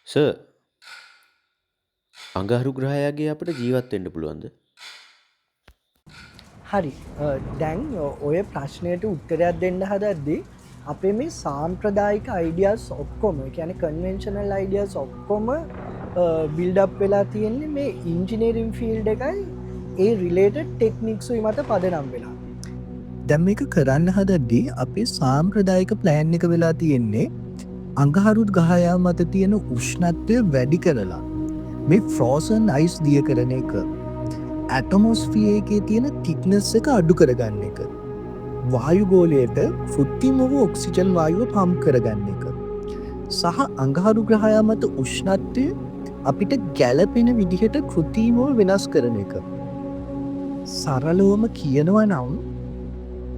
Sir, අඟහරු ග්‍රහයාගේ අපිට ජීවත් වෙන්න පුළුවන්ද? හරි, දැන් ඔය ප්‍රශ්නයට උත්තරයක් දෙන්න හදද්දී අපේ මේ සාම්ප්‍රදායික අයිඩියාස් ඔක්කොම, ඒ කියන්නේ කන්වෙන්ෂනල් අයිඩියාස් ඔක්කොම බිල්ඩ් අප් වෙලා තියෙන්නේ මේ ඉන්ජිනියරින් ෆීල්ඩ් එකයි ඒ රිලේටඩ් ටෙක්නික්ස් උයි මත පදනම් වෙලා. දැන් මේක කරන්න හදද්දී අපේ සාම්ප්‍රදායික ප්ලෑන් එක වෙලා තියෙන්නේ අඟහරු ග්‍රහයා මත තියෙන උෂ්ණත්වය වැඩි කරලා මේ ෆ්‍රෝසන් අයිස් දිය කරන එක, ඇටමොස්ෆියර් එකේ තියෙන තික්නස් එක අඩු කරගන්න එක, වායුගෝලයට කෘත්‍රිමව ඔක්සිජන් වායුව පම්ප් කරගන්න එක සහ අඟහරු ග්‍රහයා මත උෂ්ණත්වය අපිට ගැලපෙන විදිහට කෘත්‍රිමව වෙනස් කරන එක. සරලවම කියනවා නම්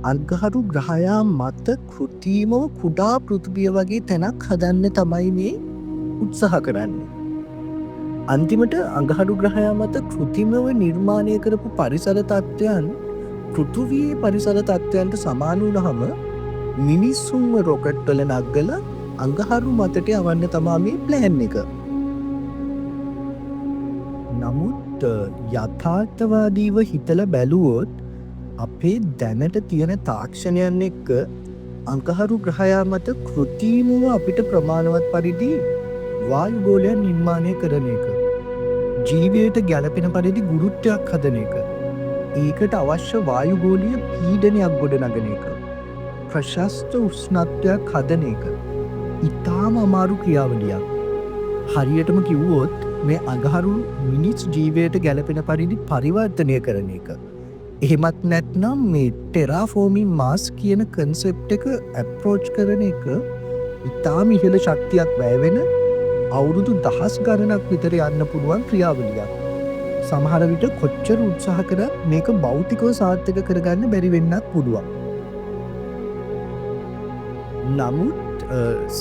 අඟහරු ග්‍රහයා මත කෘත්‍රිමව කුඩා පෘථිවිය වගේ තැනක් හදන්න තමයි මේ උත්සාහ කරන්නේ. අන්තිමට අඟහරු ග්‍රහයා මත කෘත්‍රිමව නිර්මාණය කරපු පරිසර තත්ත්වයන් පෘථිවියේ පරිසර තත්ත්වයන්ට සමාන වුණහම මිනිස්සුන්ව රොකට් වල නග්ගලා අඟහරු මතට යවන්න තමා මේ ප්ලෑන් එක. නමුත් යථාර්ථවාදීව හිතලා බැලුවොත් අපේ දැනට තියෙන තාක්ෂණයන් එක්ක අඟහරු ග්‍රහයා මත කෘත්‍රිමව අපිට ප්‍රමාණවත් පරිදි වායුගෝලයන් නිර්මාණය කරන එක, ජීවයට ගැලපෙන පරිදි ගුරුත්වයක් හදන එක, ඒකට අවශ්‍ය වායුගෝලීය පීඩනයක් ගොඩනගන එක, ප්‍රශස්ත උෂ්ණත්වයක් හදන එක ඉතාම අමාරු ක්‍රියාවලියක්. හරියටම කිව්වොත් මේ අඟහරු මිනිස් ජීවයට ගැලපෙන පරිදි පරිවර්තනය කරන එක, එහෙමත් නැත්නම් මේ ටෙරාෆෝමින් මාස් කියන කන්සෙප්ට් එක ඇප්‍රෝච් කරන එක ඉතාම ඉහළ ශක්තියක් වැය වෙන, අවුරුදු දහස් ගණනක් විතර යන්න පුළුවන් ක්‍රියාවලියක්. සමහර විට කොච්චර උත්සාහ කරත් මේක භෞතිකව සාර්ථක කරගන්න බැරි වෙන්නත් පුළුවන්. නමුත්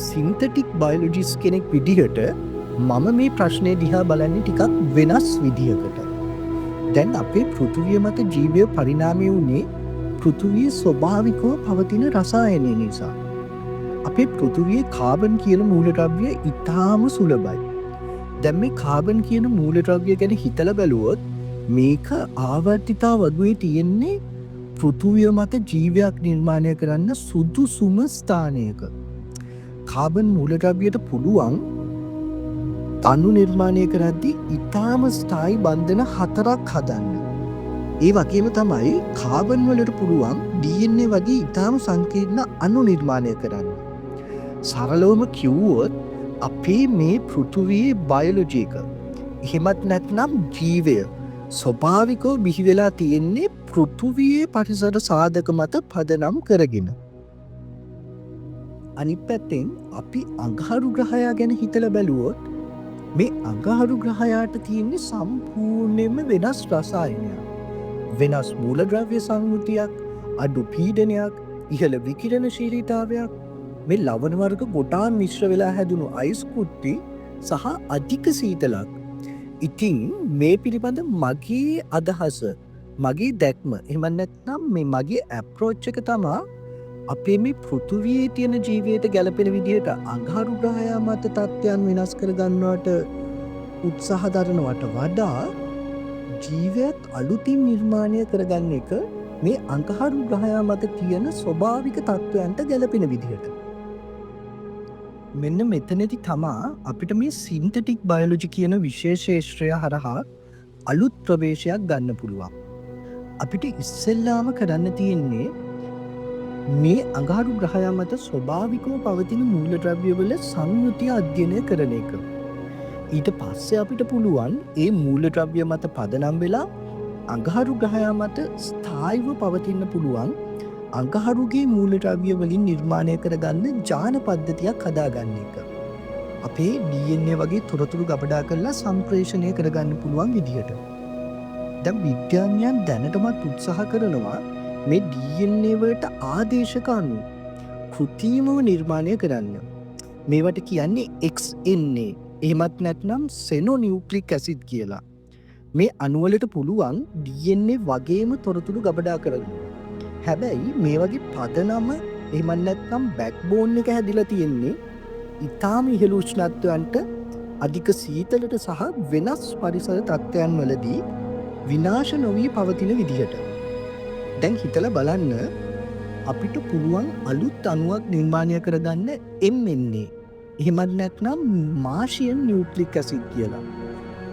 සින්තටික් බයොලොජිස්ට් කෙනෙක් විදිහට මම මේ ප්‍රශ්නය දිහා බලන්නේ ටිකක් වෙනස් විදිහකට. දැන් අපේ පෘථුවිය මත ජීවය පරිණාමය වුණේ පෘථුවියේ ස්වභාවිකව පවතින රසායනය නිසා. අපේ පෘථුවියේ කාබන් කියන මූලද්‍රව්‍ය ඉතාම සුලභයි. දැන් මේ කාබන් කියන මූලද්‍රව්‍ය ගැන හිතලා බැලුවොත් මේක ආවර්තිතා වගුවේ තියෙන්නේ පෘථුවිය මත ජීවයක් නිර්මාණය කරන්න සුදුසුම ස්ථානයක. කාබන් මූලද්‍රව්‍යයට පුළුවන් අණු නිර්මාණය කරද්දී ඉතාම ස්ථායි බන්ධන හතරක් හදන්න. ඒ වගේම තමයි කාබන් වලට පුළුවන් DNA වගේ ඉතාම සංකීර්ණ අණු නිර්මාණය කරන්න. සරලවම කිව්වොත් අපේ මේ පෘථුවියේ බයොලොජි එක, එහෙමත් නැත්නම් ජීවය ස්වභාවිකව බිහි වෙලා තියෙන්නේ පෘථුවියේ පරිසර සාධක මත පදනම් කරගෙන. අනිත් පැත්තෙන් අපි අඟහරු ග්‍රහයා ගැන හිතලා බැලුවොත් මේ අඟහරු ග්‍රහයාට තියෙන්නේ සම්පූර්ණයෙන්ම වෙනස් රසායනයක්. වෙනස් මූලද්‍රව්‍ය සංයුතියක්, අඩු පීඩනයක්, ඉහළ විකිරණශීලීතාවයක්, මේ ලවණ වර්ග ගොඩාක් මිශ්‍ර වෙලා හැදුණු අයිස් කුට්ටි සහ අධික සීතලක්. ඉතින් මේ පිළිබඳ මගේ අදහස, මගේ දැක්ම, එහෙම නැත්නම් මේ මගේ ඇප්‍රෝච් එක තමා අපේ මේ පෘථුවියේ තියෙන ජීවයට ගැලපෙන විදිහට අඟහරු ග්‍රහයා මත තත්ත්වයන් වෙනස් කරගන්නවට උත්සාහ දරනවට වඩා ජීවයක් අලුතින් නිර්මාණය කරගන්න එක මේ අඟහරු ග්‍රහයා මත තියෙන ස්වභාවික තත්ත්වයන්ට ගැලපෙන විදිහට. මෙන්න මෙතනදි තමා අපිට මේ සින්තටික් බයොලොජි කියන විෂය ක්ෂේත්‍රය හරහා අලුත් ප්‍රවේශයක් ගන්න පුළුවන්. අපිට ඉස්සෙල්ලාම කරන්න තියෙන්නේ මේ අඟහරු ග්‍රහයා මත ස්වභාවිකව පවතින මූලද්‍රව්‍යවල සංයුතිය අධ්‍යයනය කරන එක. ඊට පස්සේ අපිට පුළුවන් ඒ මූලද්‍රව්‍ය මත පදනම් වෙලා අඟහරු ග්‍රහයා මත ස්ථායිව පවතින්න පුළුවන් අඟහරුගේ මූලද්‍රව්‍ය වලින් නිර්මාණය කරගන්න ජාන පද්ධතියක් හදාගන්න එක. අපේ DNA වගේ තොරතුරු ගබඩා කරලා සම්ප්‍රේෂණය කරගන්න පුළුවන් විදිහට. දැන් විද්‍යාඥයන් දැනටමත් උත්සාහ කරනවා මේ DNA වලට ආදේශක අණු කෘත්‍රිමව නිර්මාණය කරන්න. මේවට කියන්නේ XNA, එහෙමත් නැත්නම් සෙනෝනියුක්ලික් ඇසිඩ් කියලා. මේ අණුවලට පුළුවන් DNA වගේම තොරතුරු ගබඩා කරගන්න. හැබැයි මේ වගේ පදනම, එහෙම නැත්නම් බැක්බෝන් එක හැදිලා තියෙන්නේ ඉතාම ඉහළ උෂ්ණත්වයන්ට, අධික සීතලට සහ වෙනස් පරිසර තත්ත්වයන් වලදී විනාශ නොවී පවතින විදිහට. දැන් හිතලා බලන්න, අපිට පුළුවන් අලුත් අණුවක් නිර්මාණය කරගන්න MNA, එහෙමත් නැත්නම් මාෂියන් නියුක්ලික් ඇසිඩ් කියලා,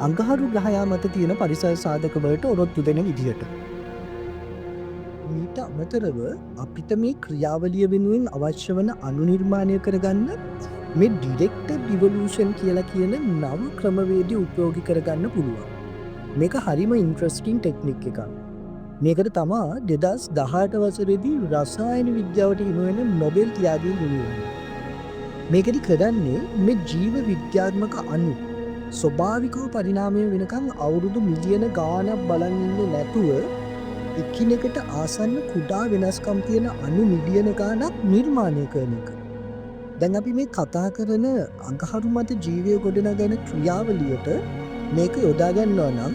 අඟහරු ග්‍රහයා මත තියෙන පරිසර සාධක වලට ඔරොත්තු දෙන විදිහට. මීට අමතරව අපිට මේ ක්‍රියාවලිය වෙනුවෙන් අවශ්‍ය වන අණු නිර්මාණය කරගන්න මේ ඩිරෙක්ටඩ් ඉවලූෂන් කියලා කියන නව ක්‍රමවේදය උපයෝගී කරගන්න පුළුවන්. මේක හරිම ඉන්ට්‍රස්ටිං ටෙක්නික් එකක්. මේකට තමා 2018 වසරේදී රසායන විද්‍යාවට හිමි වෙන නොබෙල් ත්‍යාගය හිමි වුණේ. මේකෙදි කරන්නේ මේ ජීව විද්‍යාත්මක අණු ස්වභාවිකව පරිණාමය වෙනකන් අවුරුදු මිලියන ගාණක් බලන් ඉන්නේ නැතුව, එකිනෙකට ආසන්න කුඩා වෙනස්කම් තියෙන අණු මිලියන ගාණක් නිර්මාණය කරන එක. දැන් අපි මේ කතා කරන අඟහරු මත ජීවය ගොඩනගන ක්‍රියාවලියට මේක යොදා ගන්නවා නම්,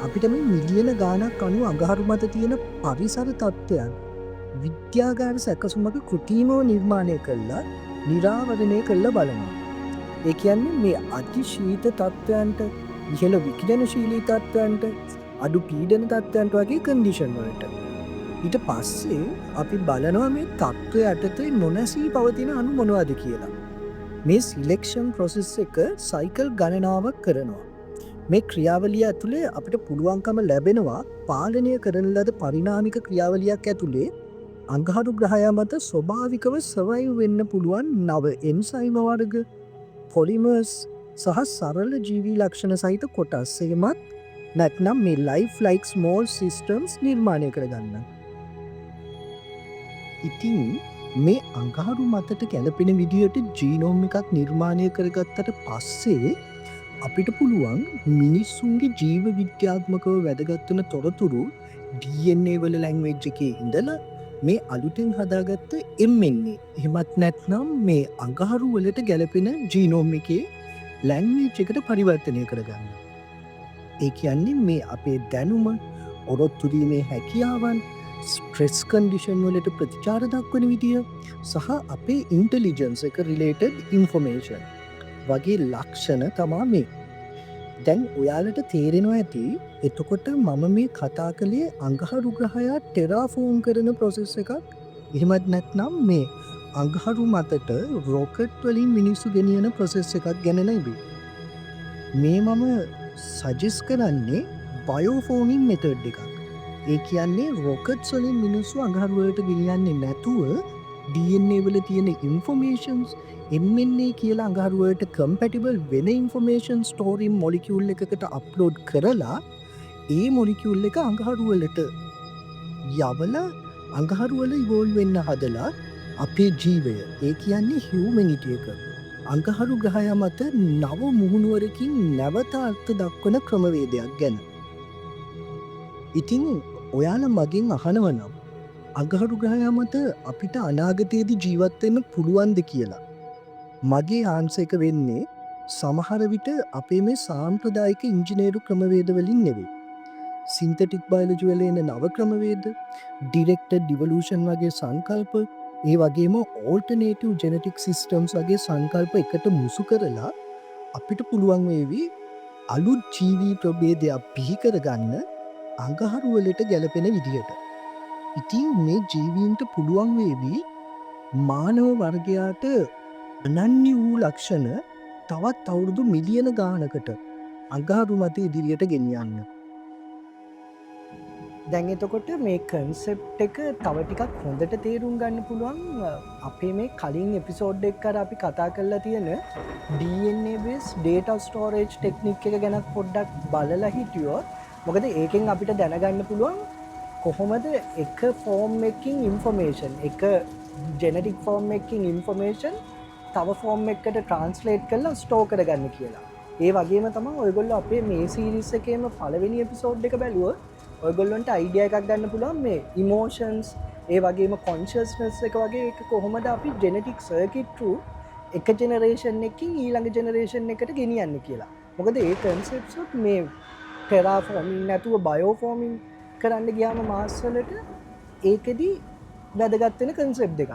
අපිට මේ මිලියන ගාණක් අණු අඟහරු මත තියෙන පරිසර තත්ත්වයන් විද්‍යාගාර සැකසුමක කෘතිමව නිර්මාණය කරලා නිරාවරණය කරලා බලනවා. ඒ කියන්නේ මේ අති ශීත තත්ත්වයන්ට, ඉහළ විකිරණශීලී තත්ත්වයන්ට, අඩු පීඩන තත්ත්වයන්ට වගේ කන්ඩිෂන් වලට. ඊට පස්සේ අපි බලනවා මේ තත්ත්වය යටතේ නොනැසී පවතින අණු මොනවද කියලා. මේ සිලෙක්ෂන් ප්‍රොසෙස් එක සයිකල් ගණනාවක් කරනවා. මේ ක්‍රියාවලිය ඇතුලේ අපිට පුළුවන්කම ලැබෙනවා පාලනය කරන ලද පරිණාමික ක්‍රියාවලියක් ඇතුලේ අඟහරු ග්‍රහයා මත ස්වභාවිකව සර්වයිව් වෙන්න පුළුවන් නව එන්සයිම වර්ග, පොලිමර්ස් සහ සරල ජීවී ලක්ෂණ සහිත කොටස්, එහෙමත් නැත්නම් මේ ලයිෆ් ලයික් ස්මෝල් සිස්ටම්ස් නිර්මාණය කරගන්න. ඉතින් මේ අඟහරු මතට ගැලපෙන විදිහට ජීනෝම් එකක් නිර්මාණය කරගත්තට පස්සේ අපිට පුළුවන් මිනිස්සුන්ගේ ජීව විද්‍යාත්මකව වැදගත් වෙන තොරතුරු DNA වල ලැන්ග්වේජ් එකේ ඉඳලා මේ අලුතෙන් හදාගත්ත MNA, එහෙමත් නැත්නම් මේ අඟහරු වලට ගැලපෙන ජීනෝම් එකේ ලැන්ග්වේජ් එකට පරිවර්තනය කරගන්න. ඒ කියන්නේ මේ අපේ දැනුම, ඔරොත්තු දීමේ හැකියාවන්, ස්ට්‍රෙස් කන්ඩිෂන් වලට ප්‍රතිචාර දක්වන විදිය සහ අපේ ඉන්ටෙලිජන්ස් එක රිලේටඩ් ඉන්ෆර්මේෂන් වගේ ලක්ෂණ තමා මේ. දැන් ඔයාලට තේරෙනවා ඇති එතකොට මම මේ කතා කළේ අඟහරු ග්‍රහයා ටෙරාෆෝම් කරන ප්‍රොසෙස් එකක්, එහෙමත් නැත්නම් මේ අඟහරු මතට රොකට් වලින් මිනිස්සු ගෙනියන ප්‍රොසෙස් එකක් ගැන නෙවෙයි. මේ මම සජෙස් කරන්නේ බයෝෆෝමින් මෙතඩ් එකක්. ඒ කියන්නේ රොකට්ස් වලින් මිනිස්සු අඟහරු වලට ගෙනියන්නේ නැතුව DNA වල තියෙන ඉන්ෆර්මේෂන්ස් MNA කියලා අඟහරු වලට කම්පැටිබල් වෙන ඉන්ෆර්මේෂන් ස්ටෝරින් මොලිකියුල් එකකට අප්ලෝඩ් කරලා, ඒ මොලිකියුල් එක අඟහරු වලට යවලා, අඟහරු වල ඉවෝල්ව් වෙන්න හදලා, අපේ ජීවය, ඒ කියන්නේ හියුමැනිටි එක, අඟහරු ග්‍රහයා මත නව මුහුණුවරකින් නැවත අර්ථ දක්වන ක්‍රමවේදයක් ගැන. ඉතින් ඔයාලා මගෙන් අහනව නම් අඟහරු ග්‍රහයා මත අපිට අනාගතයේදී ජීවත් වෙන්න පුළුවන්ද කියලා, මගේ ආන්සර් එක වෙන්නේ සමහර විට අපේ මේ සාම්ප්‍රදායික ඉංජිනේරු ක්‍රමවේද වලින් නෙවෙයි. සින්තටික් බයොලොජි වල එන නව ක්‍රමවේද, ඩිරෙක්ටඩ් ඉවලූෂන් වගේ සංකල්ප, ඒ වගේම ඕල්ටර්නේටිව් ජෙනටික් සිස්ටම්ස් වගේ සංකල්ප එකට මුසු කරලා අපිට පුළුවන් වේවි අලුත් ජීවී ප්‍රභේදයක් බිහි කරගන්න අඟහරු වලට ගැලපෙන විදිහට. ඉතින් මේ ජීවීන්ට පුළුවන් වේවි මානව වර්ගයාට අනන්‍ය වූ ලක්ෂණ තවත් අවුරුදු මිලියන ගානකට අඟහරු මත ඉදිරියට ගෙනියන්න. දැන් එතකොට මේ කන්සෙප්ට් එක තව ටිකක් හොඳට තේරුම් ගන්න පුළුවන් අපේ මේ කලින් එපිසෝඩ් එක අර අපි කතා කරලා තියෙන DNA based data storage technique එක ගැනත් පොඩ්ඩක් බලලා හිටියොත්. මොකද ඒකෙන් අපිට දැනගන්න පුළුවන් කොහොමද එක ෆෝම් එකකින් ඉන්ෆර්මේෂන්, එක ජෙනටික් ෆෝම් එකකින් ඉන්ෆර්මේෂන් තව ෆෝම් එකකට ට්‍රාන්ස්ලේට් කරලා ස්ටෝර් කරගන්න කියලා. ඒ වගේම තමයි ඔයගොල්ලෝ අපේ මේ සීරීස් එකේම පළවෙනි එපිසෝඩ් එක බැලුවොත් ඔයගොල්ලන්ට අයිඩියා එකක් ගන්න පුළුවන් මේ ඉමෝෂන්ස්, ඒ වගේම කොන්ෂස්නස් එක වගේ එක කොහොමද අපි ජෙනටික් සර්කිට් ත්‍රූ එක ජෙනරේෂන් එකකින් ඊළඟ ජෙනරේෂන් එකට ගෙනියන්නේ කියලා. මොකද ඒ කන්සෙප්ට්ස් උත් මේ ටෙරාෆෝමින් නැතුව බයෝෆෝමින් කරන්න ගියාම මාස් වලට ඒකෙදි වැදගත් වෙන කන්සෙප්ට් දෙකක්.